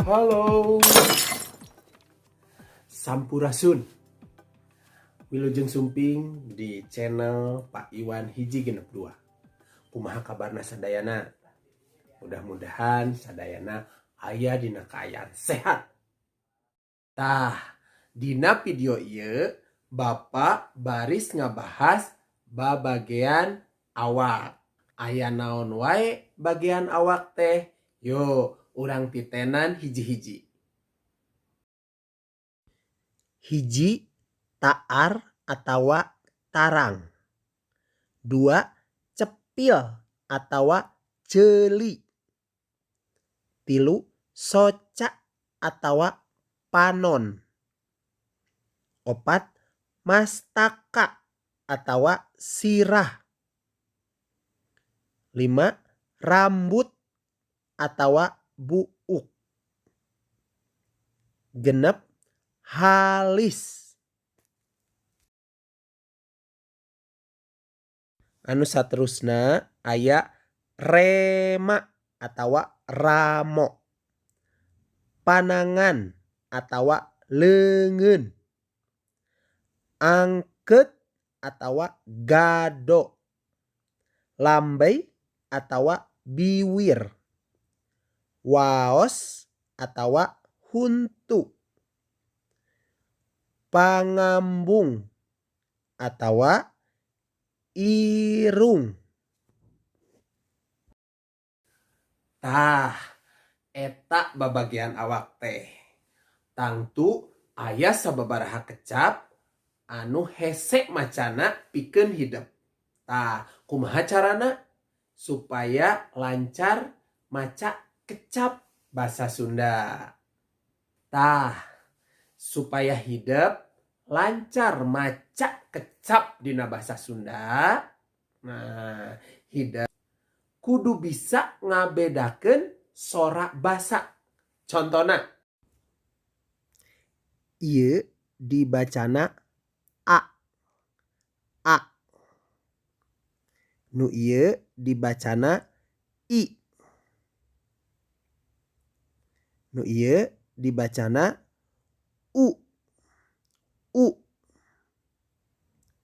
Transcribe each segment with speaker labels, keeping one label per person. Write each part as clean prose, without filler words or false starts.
Speaker 1: Halo. Sampurasun. Wilujeng sumping di channel Pak Iwan 162. Kumaha kabarna sadayana? Mudah-mudahan sadayana aya dina kaayaan sehat. Tah, dina video ieu Bapak baris ngabahas babagean awak. Aya naon wae bagian awak teh? Yo, urang titenan hiji-hiji. 1, taar atawa tarang. 2, cepil atawa ceuli. 3, soca atawa panon. 4, mastaka atawa sirah. 5, rambut atawa buuk. 6, halis. Anu saterusna aya rema atawa ramo. Panangan atawa leungeun. Angkeut atawa gado. Lambey atawa biwir. Waos atawa huntu. Pangambung atawa irung. Tah, eta babagian awak teh. Tangtu aya sababaraha kecap anu hese macana pikeun hidep. Tah, kumaha carana supaya lancar maca kecap basa Sunda? Tah, supaya hidep lancar maca kecap dina bahasa Sunda. Nah, hidep kudu bisa ngabedakeun sora basa. Contona ieu dibacana a, a. Nu ieu dibacana i. Nu ieu dibacana u, u.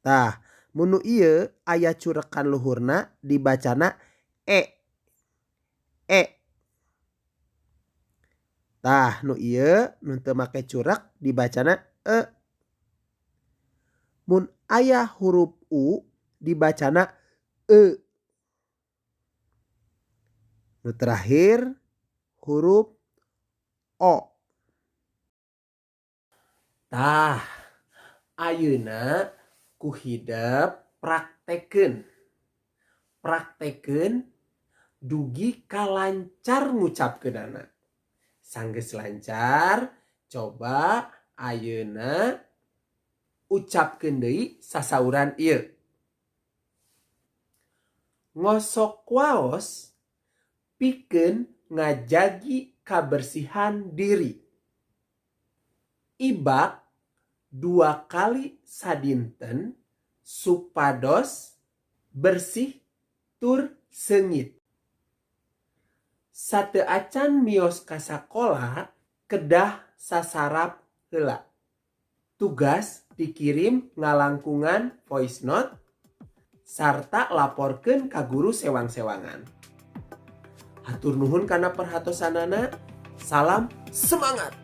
Speaker 1: Tah, mun nu ieu aya curekan luhurna dibacana e, e. Tah, nu ieu nu teu make curek dibacana e. Mun aya huruf u dibacana e. Nu terakhir huruf o. Tah, ayeuna ku hidep praktekeun. Praktekeun dugi ka lancar ngucapkeunana. Sanggeus lancar, coba ayeuna ucapkeun deui sasauran ieu. Ngosok waos pikeun ngajagi kabersihan diri. Ibak 2 kali sadinten supados bersih tur seungit. Sateuacan mios ka sakola kedah sasarap heula. Tugas dikirim ngalangkungan voice note sarta laporkeun ka guru sewang-sewangan. Hatur nuhun kana perhatosanana. Salam semangat.